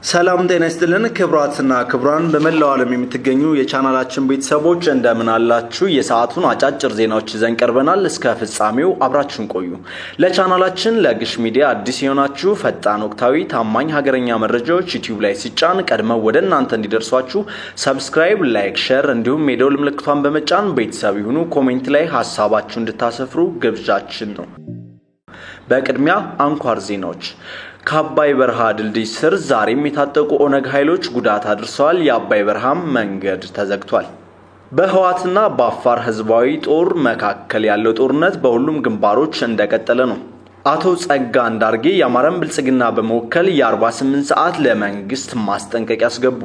ሰላም ጤና ይስጥልን ክቡራትና ክቡራን፣ በመላው ዓለም የምትገኙ የቻናላችን ቤተሰቦች እንደምን አላችሁ? የሰዓቱን አጫጭር ዜናዎች ይዘን ቀርበናል። እስከ ፍጻሜው አብራችሁን ቆዩ። ለቻናላችን ለግሽ ሚዲያ አዲስ የሆናችሁ ፈጣን፣ ወቅታዊ፣ ታማኝ ሀገረኛ መረጃዎች ዩቲዩብ ላይ ሲጫን ቀድመው ወደ እናንተ እንዲደርሷችሁ ሰብስክራይብ፣ ላይክ፣ ሸር እንዲሁም የደውል ምልክቷን በመጫን ቤተሰብ ይሁኑ። ኮሜንት ላይ ሀሳባችሁ እንድታሰፍሩ ግብዣችን ነው። በቅድሚያ አንኳር ዜናዎች። ከአባይ በረሃ ድልድይ ስር ዛሬም የታጠቁ ኦነግ ኃይሎች ጉዳት አድርሰዋል። የአባይ በረሃም መንገድ ተዘግቷል። በህወሓትና በአፋር ህዝባዊ ጦር መካከል ያለው ጦርነት በሁሉም ግንባሮች እንደቀጠለ ነው። አቶ ጸጋ አንዳርጌ የአማራን ብልጽግና በመወከል የ48 ሰዓት ለመንግስት ማስጠንቀቂያ አስገቡ።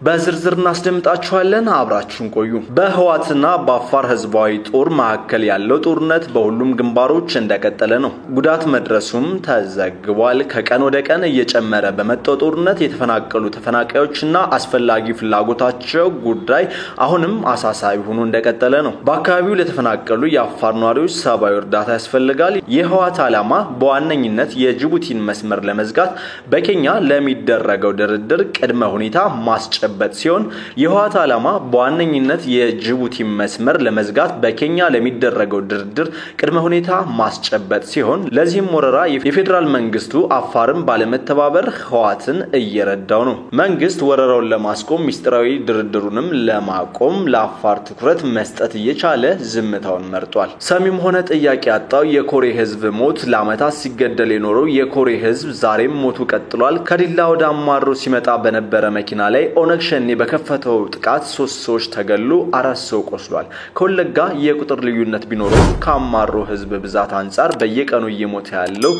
በዝርዝር እናስደምጣችኋለን። አብራችሁን ቆዩ። በህወሓትና በአፋር ህዝባዊ ጦር መካከል ያለው ጦርነት በሁሉም ግንባሮች እንደቀጠለ ነው። ጉዳት መድረሱም ተዘግቧል። ከቀን ወደ ቀን እየጨመረ በመጣው ጦርነት የተፈናቀሉ ተፈናቃዮችና አስፈላጊ ፍላጎታቸው ጉዳይ አሁንም አሳሳቢ ሆኖ እንደቀጠለ ነው። በአካባቢው ለተፈናቀሉ የአፋር ነዋሪዎች ሰብአዊ እርዳታ ያስፈልጋል። የህወሓት ዓላማ በዋነኝነት የጅቡቲን መስመር ለመዝጋት በኬንያ ለሚደረገው ድርድር ቅድመ ሁኔታ ማስጨበጥ ሲሆን፣ የህወሓት ዓላማ በዋነኝነት የጅቡቲ መስመር ለመዝጋት በኬንያ ለሚደረገው ድርድር ቅድመ ሁኔታ ማስጨበጥ ሲሆን፣ ለዚህም ወረራ የፌዴራል መንግስቱ አፋርን ባለመተባበር ህወሓትን እየረዳው ነው። መንግስት ወረራውን ለማስቆም ሚስጥራዊ ድርድሩንም ለማቆም ለአፋር ትኩረት መስጠት እየቻለ ዝምታውን መርጧል። ሰሚም ሆነ ጥያቄ ያጣው የኮሬ ህዝብ ሞት። ለዓመታት ሲገደል የኖረው የኮሬ ህዝብ ዛሬም ሞቱ ቀጥሏል። ከዲላ ወደ አማሮ ሲመጣ በነበረ መኪና ላይ ኦነግ ሸኔ በከፈተው ጥቃት 3 ሰዎች ተገሉ፣ 4 ሰው ቆስሏል። ከወለጋ የቁጥር ልዩነት ቢኖረውም ከአማሮ ህዝብ ብዛት አንጻር በየቀኑ እየሞተ ያለው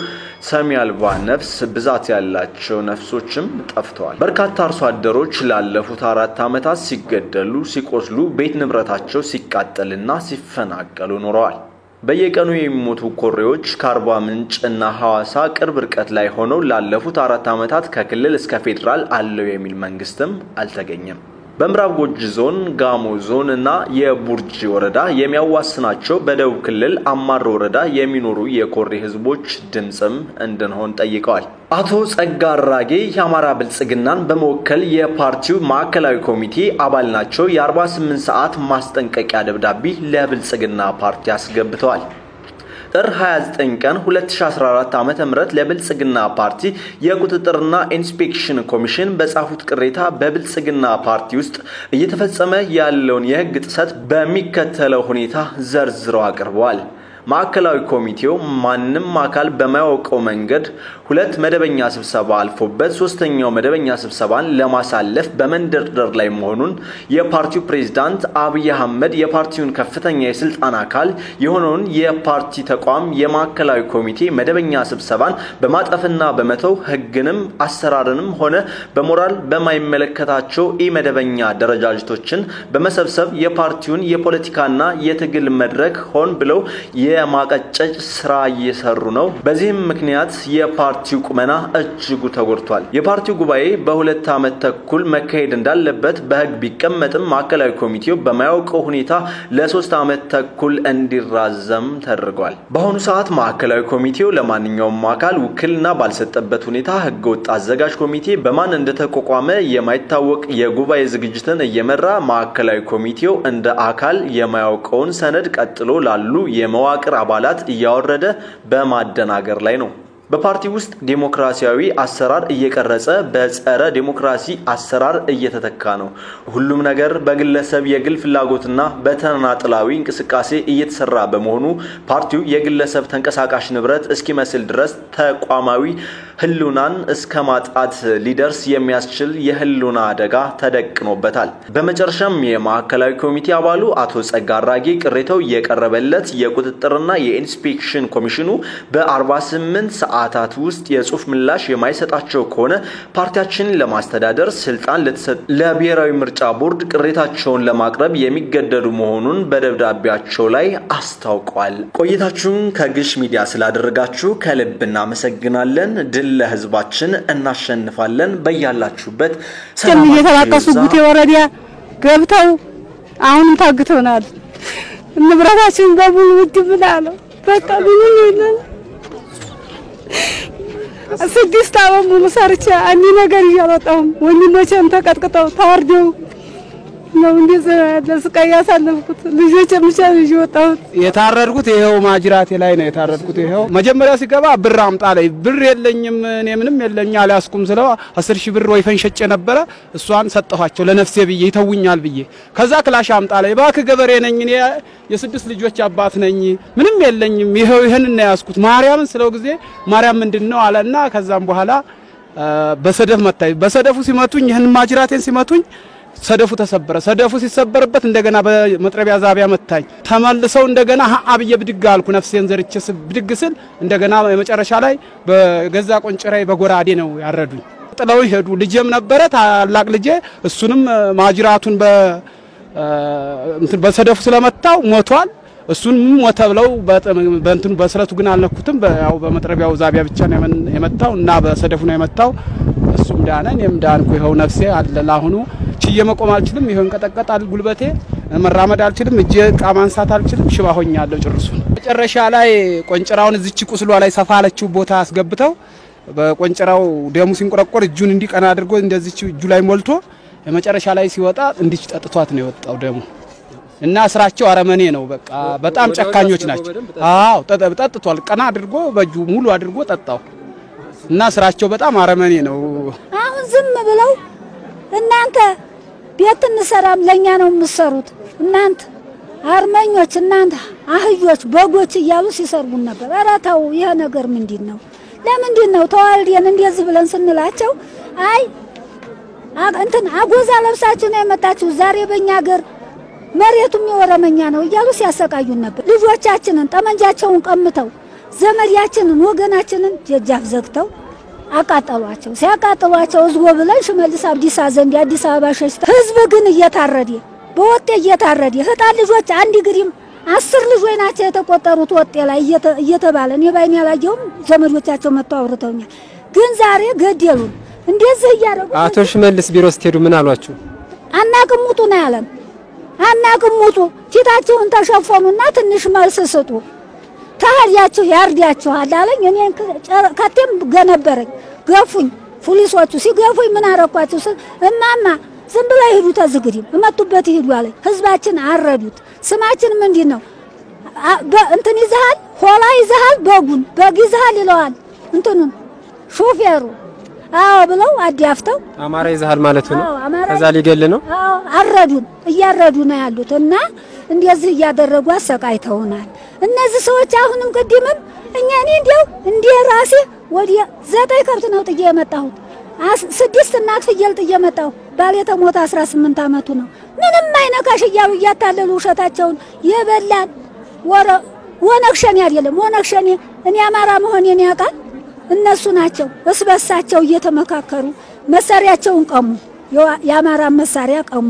ሰሚ አልባ ነፍስ ብዛት ያላቸው ነፍሶችም ጠፍተዋል። በርካታ አርሶ አደሮች ላለፉት 4 ዓመታት ሲገደሉ፣ ሲቆስሉ፣ ቤት ንብረታቸው ሲቃጠልና ሲፈናቀሉ ኖረዋል። በየቀኑ የሚሞቱ ኮሬዎች ከአርባ ምንጭ እና ሐዋሳ ቅርብ ርቀት ላይ ሆነው ላለፉት 4 ዓመታት ከክልል እስከ ፌዴራል አለው የሚል መንግስትም አልተገኘም። በምዕራብ ጎጂ ዞን፣ ጋሞ ዞን እና የቡርጂ ወረዳ የሚያዋስናቸው በደቡብ ክልል አማሮ ወረዳ የሚኖሩ የኮሬ ህዝቦች ድምፅም እንድንሆን ጠይቀዋል። አቶ ጸጋ አራጌ የአማራ ብልጽግናን በመወከል የፓርቲው ማዕከላዊ ኮሚቴ አባል ናቸው። የ48 ሰዓት ማስጠንቀቂያ ደብዳቤ ለብልጽግና ፓርቲ አስገብተዋል። ጥር 29 ቀን 2014 ዓ.ም ለብልጽግና ፓርቲ የቁጥጥርና ኢንስፔክሽን ኮሚሽን በጻፉት ቅሬታ በብልጽግና ፓርቲ ውስጥ እየተፈጸመ ያለውን የህግ ጥሰት በሚከተለው ሁኔታ ዘርዝረው አቅርበዋል። ማዕከላዊ ኮሚቴው ማንም አካል በማያውቀው መንገድ 2 መደበኛ ስብሰባ አልፎበት 3ኛው መደበኛ ስብሰባን ለማሳለፍ በመንደርደር ላይ መሆኑን፣ የፓርቲው ፕሬዝዳንት አብይ አህመድ የፓርቲውን ከፍተኛ የስልጣን አካል የሆነውን የፓርቲ ተቋም የማዕከላዊ ኮሚቴ መደበኛ ስብሰባን በማጠፍና በመተው ህግንም አሰራርንም ሆነ በሞራል በማይመለከታቸው ኢመደበኛ አደረጃጀቶችን በመሰብሰብ የፓርቲውን የፖለቲካና የትግል መድረክ ሆን ብለው የማቀጨጭ ስራ እየሰሩ ነው። በዚህም ምክንያት የፓርቲው ቁመና እጅጉ ተጎድቷል። የፓርቲው ጉባኤ በ2 ዓመት ተኩል መካሄድ እንዳለበት በህግ ቢቀመጥም ማዕከላዊ ኮሚቴው በማያውቀው ሁኔታ ለ3 ዓመት ተኩል እንዲራዘም ተደርጓል። በአሁኑ ሰዓት ማዕከላዊ ኮሚቴው ለማንኛውም አካል ውክልና ባልሰጠበት ሁኔታ ህገወጥ አዘጋጅ ኮሚቴ በማን እንደተቋቋመ የማይታወቅ የጉባኤ ዝግጅትን እየመራ ማዕከላዊ ኮሚቴው እንደ አካል የማያውቀውን ሰነድ ቀጥሎ ላሉ የመዋቅር አባላት እያወረደ በማደናገር ላይ ነው። በፓርቲ ውስጥ ዴሞክራሲያዊ አሰራር እየቀረጸ በጸረ ዴሞክራሲ አሰራር እየተተካ ነው። ሁሉም ነገር በግለሰብ የግል ፍላጎትና በተናጥላዊ እንቅስቃሴ እየተሰራ በመሆኑ ፓርቲው የግለሰብ ተንቀሳቃሽ ንብረት እስኪመስል ድረስ ተቋማዊ ህልውናን እስከ ማጣት ሊደርስ የሚያስችል የህልውና አደጋ ተደቅኖበታል። በመጨረሻም የማዕከላዊ ኮሚቴ አባሉ አቶ ጸጋ አራጌ ቅሬታው የቀረበለት የቁጥጥርና የኢንስፔክሽን ኮሚሽኑ በ48 ሰዓታት ውስጥ የጽሁፍ ምላሽ የማይሰጣቸው ከሆነ ፓርቲያችንን ለማስተዳደር ስልጣን ለብሔራዊ ምርጫ ቦርድ ቅሬታቸውን ለማቅረብ የሚገደዱ መሆኑን በደብዳቤያቸው ላይ አስታውቋል። ቆይታችሁን ከግሽ ሚዲያ ስላደረጋችሁ ከልብ እናመሰግናለን። ድል ለህዝባችን፣ እናሸንፋለን። በያላችሁበት ሰላም እየተላቀሱ ጉቴ ወረዳ ገብተው አሁንም ታግተውናል። ንብረታችን በሙሉ ውድ ብላለው። በቃ ምንም የለም። 6 ዓመት ሙሉ ሰርቼ አንድ ነገር ይዤ አልወጣሁም። ወንድሞቼም ተቀጥቅጠው ታርደው ነው እንደዚህ ያለ ስቃይ ያሳለፍኩት። ልጆቼን ብቻ ይዤ ወጣሁት። የታረድኩት ይኸው ማጅራቴ ላይ ነው የታረድኩት። ይኸው መጀመሪያ ሲገባ ብር አምጣ ላይ ብር የለኝም እኔ ምንም የለኝ አልያዝኩም ስለው 10 ሺህ ብር ወይፈን ሸጬ ነበረ እሷን ሰጠኋቸው ለነፍሴ ብዬ ይተውኛል ብዬ። ከዛ ክላሽ አምጣ ላይ እባክህ ገበሬ ነኝ እኔ የ6 ልጆች አባት ነኝ ምንም የለኝም ይኸው ይሄን ነው ያዝኩት ማርያምን ስለው ጊዜ ማርያም ምንድነው አለና ከዛም በኋላ በሰደፍ መታኝ። በሰደፉ ሲመቱኝ ይሄን ማጅራቴን ሲመቱኝ ሰደፉ ተሰበረ። ሰደፉ ሲሰበርበት እንደገና በመጥረቢያ ዛቢያ መታኝ። ተመልሰው እንደገና አብዬ ብድግ አልኩ። ነፍሴን ዘርቼ ብድግ ስል እንደገና የመጨረሻ ላይ በገዛ ቆንጭራይ በጎራዴ ነው ያረዱኝ። ጥለው ሄዱ። ልጄም ነበረ ታላቅ ልጄ እሱንም ማጅራቱን በሰደፉ ስለመታው ሞቷል። እሱንም ሞተ ብለው በእንትኑ በስለቱ ግን አልነኩትም። ያው በመጥረቢያው ዛቢያ ብቻ ነው የመታው እና በሰደፉ ነው የመታው። እሱም ዳነ እኔም ዳንኩ። ይኸው ነፍሴ አለ ለአሁኑ ችዬ መቆም አልችልም። ይሄን እንቀጠቀጣል ጉልበቴ፣ መራመድ አልችልም፣ እጄ ዕቃ ማንሳት አልችልም። ሽባ ሆኛለሁ ጭርሱን። መጨረሻ ላይ ቆንጭራውን እዚች ቁስሏ ላይ ሰፋ አለችው ቦታ አስገብተው በቆንጭራው ደሙ ሲንቆረቆር እጁን እንዲቀና አድርጎ እንደዚች እጁ ላይ ሞልቶ መጨረሻ ላይ ሲወጣ እንዲች ጠጥቷት ነው የወጣው ደሙ። እና ስራቸው አረመኔ ነው። በቃ በጣም ጨካኞች ናቸው። አዎ ጠጥቷል። ቀና አድርጎ በእጁ ሙሉ አድርጎ ጠጣው። እና ስራቸው በጣም አረመኔ ነው። አሁን ዝም ብለው እናንተ ቤት እንሰራም ለኛ ነው የምትሰሩት እናንተ አርመኞች እናንተ አህዮች በጎች እያሉ ሲሰርቡን ነበር። ኧረ ተው ይሄ ነገር ምንድነው? ለምንድነው ተዋልደን እንደዚህ ብለን ስንላቸው አይ እንትን አጎዛ ለብሳችሁ ነው የመጣችሁ ዛሬ በእኛ ሀገር መሬቱም የወረመኛ ነው እያሉ ሲያሰቃዩን ነበር። ልጆቻችንን ጠመንጃቸውን ቀምተው ዘመዳችንን ወገናችንን ደጃፍ ዘግተው አቃጠሏቸው። ሲያቃጥሏቸው እዝጎ ብለን ሽመልስ አብዲሳ ዘንድ አዲስ አበባ ሸሽተው ህዝብ ግን እየታረደ በወጤ እየታረደ ህጣን ልጆች አንድ ግሪም 10 ልጆች ናቸው የተቆጠሩት ወጤ ላይ እየተባለ እኔ ባይኔ አላየሁም። ዘመዶቻቸው መጥተው አውርተውኛል። ግን ዛሬ ገደሉን እንደዚህ እያደረጉ። አቶ ሽመልስ ቢሮ ስትሄዱ ምን አሏችሁ? አናቅም ውጡ ነው ያለን። አናቅም ውጡ፣ ፊታችሁን ተሸፈኑና ትንሽ መልስ ስጡ ታዲያችሁ ያርዳችኋል አለኝ። እኔን ከቴም ገነበረኝ ገፉኝ። ፖሊሶቹ ሲገፉኝ ምን አረኳቸው ስል እማማ ዝም ብለው ይሄዱ ተዝግዲም እመጡበት ይሄዱ አለኝ። ህዝባችን አረዱት። ስማችን ምንድነው? እንትን ይዘሃል፣ ሆላ ይዘሃል፣ በጉን በግ ይዘሃል ይለዋል እንትኑን ሾፌሩ። አዎ ብለው አዲያፍተው አማራ ይዘሃል ማለት ነው። ከዛ ሊገል ነው። አዎ አረዱን። እያረዱ ነው ያሉት እና እንደዚህ እያደረጉ አሰቃይተውናል። እነዚህ ሰዎች አሁንም ቅድምም እኛ እኔ እንደው እንደ ራሴ ወዲያ 9 ከብት ነው ጥዬ የመጣሁት። 6 እናት ፍየል ጥዬ መጣሁ። ባሌ ተሞተ 18 ዓመቱ ነው። ምንም አይነካሽ እያሉ እያታለሉ ውሸታቸውን የበላን ወረ ወነግሸኔ አይደለም ወነግሸኔ እኔ አማራ መሆኔን ያውቃል። እነሱ ናቸው እስበሳቸው እየተመካከሩ መሳሪያቸውን ቀሙ። የአማራ መሳሪያ ቀሙ።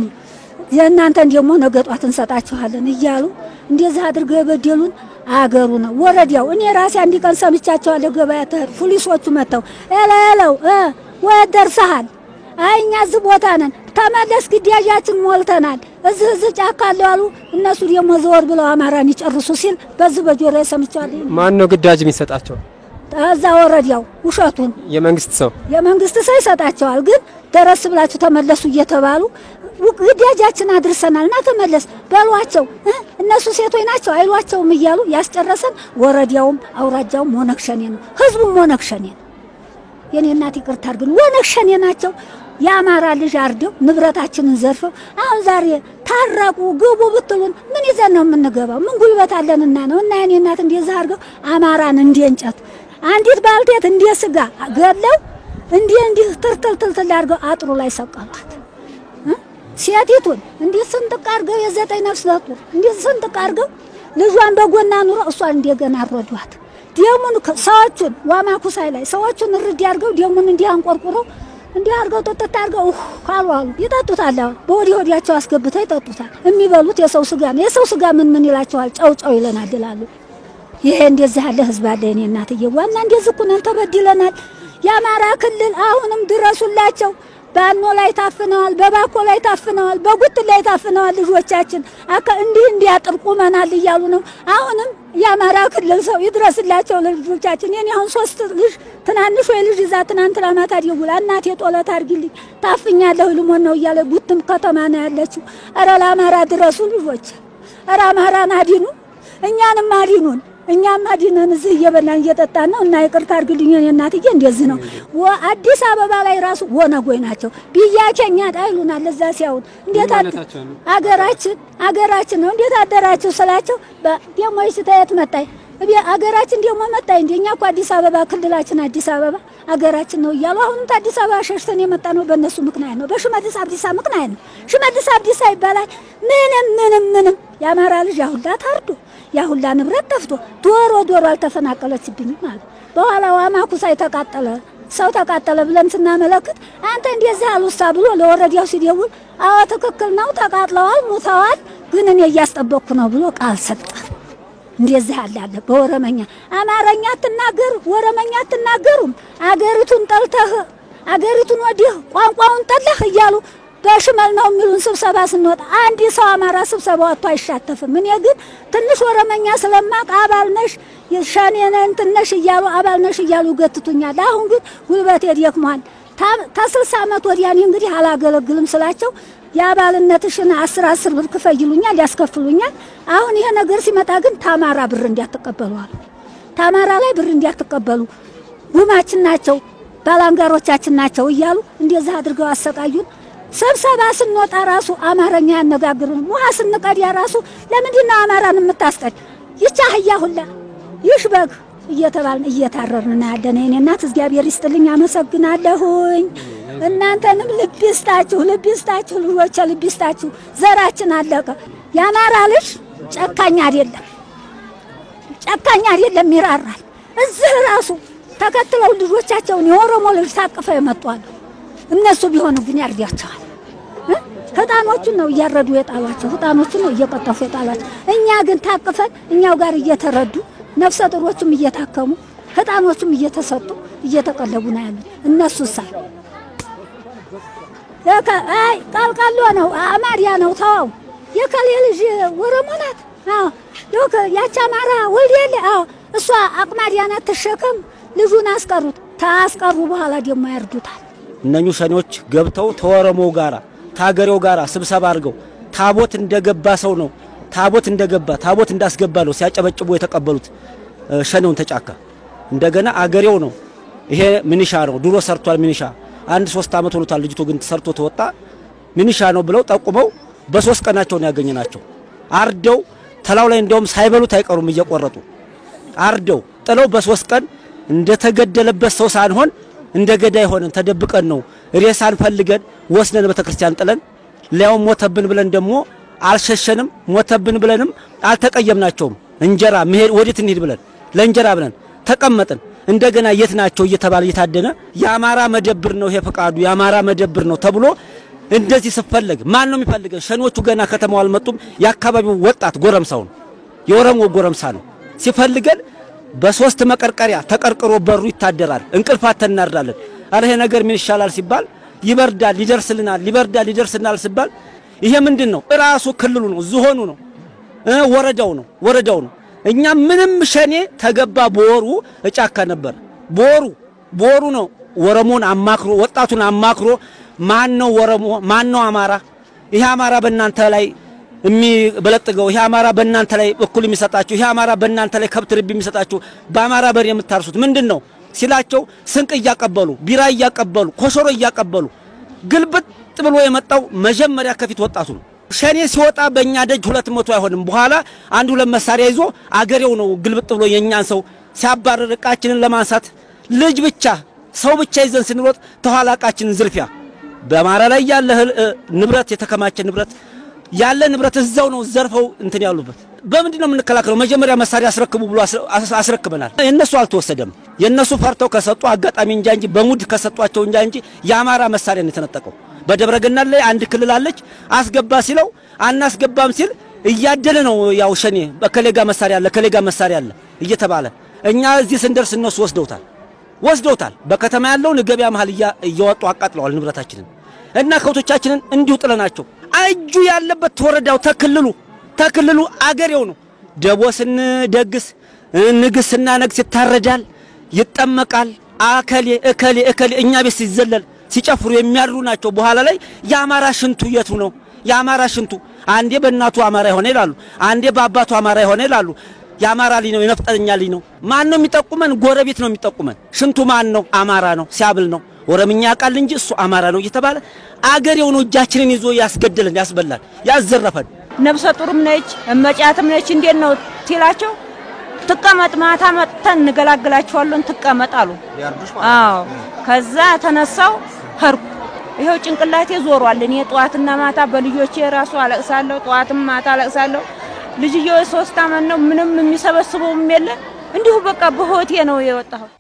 የእናንተን ደግሞ ነገ ጧት እንሰጣችኋለን እያሉ እንደዚህ አድርገው የበደሉን አገሩ ነው ወረዳው። እኔ ራሴ አንድ ቀን ሰምቻቸዋለሁ። ገበያ ፖሊሶቹ መጥተው እለው ወይ ደርሰሃል? አይ እኛ እዚህ ቦታ ነን፣ ተመለስ፣ ግዳጃችን ሞልተናል፣ እዚህ እዚህ ጫካ አለው አሉ። እነሱ ደግሞ ዘወር ብለው አማራን ይጨርሱ ሲል በዚህ በጆሮዬ ሰምቻለሁ። ማን ነው ግዳጅ የሚሰጣቸው? እዛ ወረዳው ውሸቱን የመንግስት ሰው የመንግስት ሰው ይሰጣቸዋል። ግን ደረስ ብላችሁ ተመለሱ እየተባሉ ግዳጃችን አድርሰናልና ተመለስ በሏቸው፣ እነሱ ሴቶች ናቸው አይሏቸውም እያሉ ያስጨረሰን ወረዳውም አውራጃውም ኦነግ ሸኔ ነው፣ ህዝቡም ኦነግ ሸኔ ነው። የኔ እናት ይቅርታ አድርግን፣ ኦነግ ሸኔ ናቸው። የአማራ ልጅ አርደው ንብረታችንን ዘርፈው አሁን ዛሬ ታረቁ ግቡ ብትሉን ምን ይዘን ነው የምንገባው? ምን ጉልበት አለንና ነው? እና የኔ እናት እንደዛ አድርገው አማራን እንደ እንጨት አንዲት ባልቴት እንደ ስጋ ገድለው እንዲህ እንዲህ ትርትል ትልትል አድርገው አጥሩ ላይ ሰቀሏት። ሴቲቱን እንዲህ ስንጥቅ አድርገው የ9 ነፍስ ጡር እንዲህ ስንጥቅ አድርገው ልጇን በጎና ኑሮ እሷን እንደገና አረዷት። ደሙን ሰዎቹን ዋማ ኩሳይ ላይ ሰዎቹን እርድ አድርገው ደሙን እንዲህ አንቆርቁረው እንዲህ አድርገው ጥጥት አድርገው ካሉ አሉ ይጠጡታል። አሁን በወዲ ወዲያቸው አስገብተው ይጠጡታል። የሚበሉት የሰው ስጋ ነው። የሰው ስጋ ምን ምን ይላቸዋል? ጨው ጨው ይለናል ይላሉ። ይሄ እንደዚህ ያለ ህዝብ አለ። የኔ እናትዬ ዋና እንደዚህ እኮ ነን፣ ተበድለናል። የአማራ ክልል አሁንም ድረሱላቸው። ባኖ ላይ ታፍነዋል፣ በባኮ ላይ ታፍነዋል፣ በጉት ላይ ታፍነዋል። ልጆቻችን እንዲህ እንዲያጥር ቁመናል እያሉ ነው። አሁንም የአማራ ክልል ሰው ይድረስላቸው ለልጆቻችን። የኔ አሁን 3 ልጅ ትናንሽ ወይ ልጅ ይዛ ትናንትና ማታ ደውላ እናቴ ጦለት አድርጊልኝ ታፍኛለሁ ልሞት ነው እያለ ጉትም ከተማ ነው ያለችው። ኧረ ለአማራ ድረሱ ልጆች፣ ኧረ አማራን አድኑ፣ እኛንም አድኑን። እኛም አድነን እዚህ እየበላን እየጠጣን ነው። እና ይቅርታ አድርግልኝ የኔ እናትዬ፣ እንደዚህ ነው። አዲስ አበባ ላይ ራሱ ወነጎይ ናቸው ብያቸኛ ይሉናል። እዛ ሲያዩን እንዴት አገራችን አገራችን ነው እንዴት አደራችሁ ስላቸው ደግሞ ይህች ተየት መጣይ አገራችን ደግሞ መጣይ እንደ እኛ እኮ አዲስ አበባ ክልላችን አዲስ አበባ አገራችን ነው እያሉ አሁንም አዲስ አበባ ሸሽተን የመጣ ነው በእነሱ ምክንያት ነው፣ በሽመልስ አብዲሳ ምክንያት ነው። ሽመልስ አብዲሳ ይባላል። ምንም ምንም ምንም የአማራ ልጅ ያሁላ ታርዶ ያሁላ ንብረት ጠፍቶ ዶሮ ዶሮ አልተፈናቀለችብኝም አሉ። በኋላ ዋማኩሳይ ተቃጠለ ሰው ተቃጠለ ብለን ስናመለክት አንተ እንደዚህ አሉሳ ብሎ ለወረዳው ሲደውል አዎ ትክክል ነው ተቃጥለዋል፣ ሙተዋል፣ ግን እኔ እያስጠበቅኩ ነው ብሎ ቃል ሰጠ። እንደዚህ አለ አለ በወረመኛ አማርኛ አትናገሩ፣ ወረመኛ አትናገሩም፣ አገሪቱን ጠልተህ አገሪቱን ወዲህ ቋንቋውን ጠላህ እያሉ በሽመል ነው የሚሉን። ስብሰባ ስንወጣ አንድ ሰው አማራ ስብሰባ ወጥቶ አይሻተፍም። እኔ ግን ትንሽ ወረመኛ ስለማቅ አባል ነሽ ሸኔ ነህ እንትን ነሽ እያሉ አባል ነሽ እያሉ ይገትቱኛል። አሁን ግን ጉልበቴ ደክሟል። ከ60 ዓመት ወዲያ እኔ እንግዲህ አላገለግልም ስላቸው የአባልነትሽን 10 10 ብር ክፈይ ይሉኛል፣ ያስከፍሉኛል። አሁን ይሄ ነገር ሲመጣ ግን ታማራ ብር እንዲያትቀበሉ አሉ። ታማራ ላይ ብር እንዲያትቀበሉ ጉማችን ናቸው ባላንጋሮቻችን ናቸው እያሉ እንደዚህ አድርገው አሰቃዩን። ስብሰባ ስንወጣ ራሱ አማርኛ ያነጋግሩን። ውሃ ስንቀዳ ራሱ ለምንድን ነው አማራን የምታስቀድ? ይህች አህያ ሁላ ይሽ በግ እየተባልን እየታረርን ነው ያለነው። የእኔ እናት እግዚአብሔር ይስጥልኝ፣ አመሰግናለሁኝ። እናንተንም ልብ ይስጣችሁ፣ ልብ ይስጣችሁ፣ ልጆቼ ልብ ይስጣችሁ። ዘራችን አለቀ። የአማራ ልጅ ጨካኝ አይደለም፣ ጨካኝ አይደለም፣ ይራራል። እዚህ ራሱ ተከትለው ልጆቻቸውን የኦሮሞ ልጅ ታቅፈው የመጡ አሉ። እነሱ ቢሆኑ ግን ያርዳቸዋል። ህጣኖቹን ነው እያረዱ የጣሏቸው፣ ህጣኖቹን ነው እየቀጠፉ የጣሏቸው። እኛ ግን ታቅፈን እኛው ጋር እየተረዱ ነፍሰ ጡሮቹም እየታከሙ ህጣኖቹም እየተሰጡ እየተቀለቡ ነው ያሉት። እነሱሳ አይ ቀልቀሎ ነው አማርያ ነው ተው የከሌ ልጅ ወረሞ ናት። አዎ ያቺ አማራ ወልድ የለ አዎ እሷ አቅማዲያ ናት ትሸከም። ልጁን አስቀሩት። ታስቀሩ በኋላ ደግሞ ያርዱታል። እነኙ ሸኔዎች ገብተው ተወረሞ ጋራ ታገሬው ጋራ ስብሰባ አድርገው ታቦት እንደገባ ሰው ነው ታቦት እንደገባ ታቦት እንዳስገባ ነው ሲያጨበጭቡ የተቀበሉት ሸኔውን ተጫካ። እንደገና አገሬው ነው ይሄ ሚኒሻ ነው ድሮ ሰርቷል። ሚኒሻ አንድ 3 ዓመት ሆኖታል። ልጅቱ ግን ሰርቶ ተወጣ ሚኒሻ ነው ብለው ጠቁመው በ3 ቀናቸው ነው ያገኘናቸው። አርደው ተላው ላይ እንደውም ሳይበሉት አይቀሩም እየቆረጡ አርደው ጥለው በ3 ቀን እንደተገደለበት ሰው ሳንሆን እንደ ገዳይ ሆነን ተደብቀን ነው ሬሳን ፈልገን ወስነን ቤተክርስቲያን ጥለን ሊያው ሞተብን ብለን ደግሞ አልሸሸንም። ሞተብን ብለንም አልተቀየምናቸውም። እንጀራ መሄድ ወዴት እንሂድ ብለን ለእንጀራ ብለን ተቀመጥን። እንደገና የት ናቸው እየተባለ እየታደነ የአማራ መደብር ነው ይሄ ፈቃዱ የአማራ መደብር ነው ተብሎ እንደዚህ ስፈለግ ማን ነው የሚፈልገን? ሸኖቹ ገና ከተማው አልመጡም። የአካባቢው ወጣት ጎረምሳው ነው የኦሮሞ ጎረምሳ ነው ሲፈልገን በ3 መቀርቀሪያ ተቀርቅሮ በሩ ይታደራል። እንቅልፋት ተናርዳለን። አረ ይሄ ነገር ምን ይሻላል ሲባል ይበርዳል ይደርስልናል፣ ይበርዳል ይደርስልናል ሲባል ይሄ ምንድነው? ራሱ ክልሉ ነው ዝሆኑ ነው ወረዳው ነው ወረዳው ነው። እኛ ምንም ሸኔ ተገባ በወሩ እጫካ ነበር። በወሩ ነው ወረሞን አማክሮ ወጣቱን አማክሮ ማን ነው ወረሞ ማን ነው አማራ? ይሄ አማራ በእናንተ ላይ የሚበለጥገው ይሄ አማራ በእናንተ ላይ እኩል የሚሰጣችሁ ይሄ አማራ በእናንተ ላይ ከብት ርቢ የሚሰጣችሁ በአማራ በር የምታርሱት ምንድነው ሲላቸው ስንቅ እያቀበሉ ቢራ እያቀበሉ ኮሾሮ እያቀበሉ ግልብጥ ብሎ የመጣው መጀመሪያ ከፊት ወጣቱ ነው። ሸኔ ሲወጣ በእኛ ደጅ 200 አይሆንም። በኋላ አንድ ሁለት መሳሪያ ይዞ አገሬው ነው ግልብጥ ብሎ የኛን ሰው ሲያባርር ዕቃችንን ለማንሳት ልጅ ብቻ ሰው ብቻ ይዘን ስንሮጥ ተኋላ ዕቃችንን ዝርፊያ በአማራ ላይ ያለ ንብረት የተከማቸ ንብረት ያለ ንብረት እዛው ነው ዘርፈው እንትን ያሉበት። በምንድን ነው የምንከላከለው? መጀመሪያ መሳሪያ አስረክቡ ብሎ አስረክበናል። የነሱ አልተወሰደም። የነሱ ፈርተው ከሰጡ አጋጣሚ እንጃ እንጂ በሙድ ከሰጧቸው እንጃ እንጂ የአማራ መሳሪያ ነው የተነጠቀው። በደብረገና ላይ አንድ ክልል አለች። አስገባ ሲለው አናስገባም ሲል እያደለ ነው ያው ሸኔ በከሌጋ መሳሪያ አለ ከሌጋ መሳሪያ አለ እየተባለ እኛ እዚህ ስንደርስ እነሱ ወስደውታል። በከተማ ያለውን ገበያ መሃል እያወጡ አቃጥለዋል ንብረታችንን። እና ከብቶቻችንን እንዲሁ ጥለናቸው እጁ ያለበት ተወረዳው ተክልሉ አገሬው ነው። ደቦ ስንደግስ ንግስ ስናነግስ ይታረዳል፣ ይጠመቃል። አከሌ እከሌ እከሌ እኛ ቤት ሲዘለል ሲጨፍሩ የሚያድሩ ናቸው። በኋላ ላይ የአማራ ሽንቱ የቱ ነው? የአማራ ሽንቱ አንዴ በእናቱ አማራ የሆነ ይላሉ፣ አንዴ በአባቱ አማራ የሆነ ይላሉ። የአማራ ልጅ ነው፣ የነፍጠኛ ልጅ ነው። ማን ነው የሚጠቁመን? ጎረቤት ነው የሚጠቁመን። ሽንቱ ማን ነው? አማራ ነው፣ ሲያብል ነው ኦሮምኛ ቃል እንጂ እሱ አማራ ነው እየተባለ አገሬው ነው እጃችንን ይዞ ያስገደለን፣ ያስበላል፣ ያዘረፈን። ነብሰ ጡርም ነች እመጫትም ነች። እንዴት ነው ሲላቸው ትቀመጥ፣ ማታ መጥተን እንገላግላቸዋለን፣ ትቀመጥ አሉ። አዎ ከዛ ተነሳው ሄድኩ። ይኸው ጭንቅላቴ ዞሯል። እኔ ጠዋትና ማታ በልጆቼ ራሱ አለቅሳለሁ፣ ጠዋትም ማታ አለቅሳለሁ። ልጅየው 3 ዓመት ነው። ምንም የሚሰበስበውም የለ። እንዲሁ በቃ በሆቴ ነው የወጣሁት።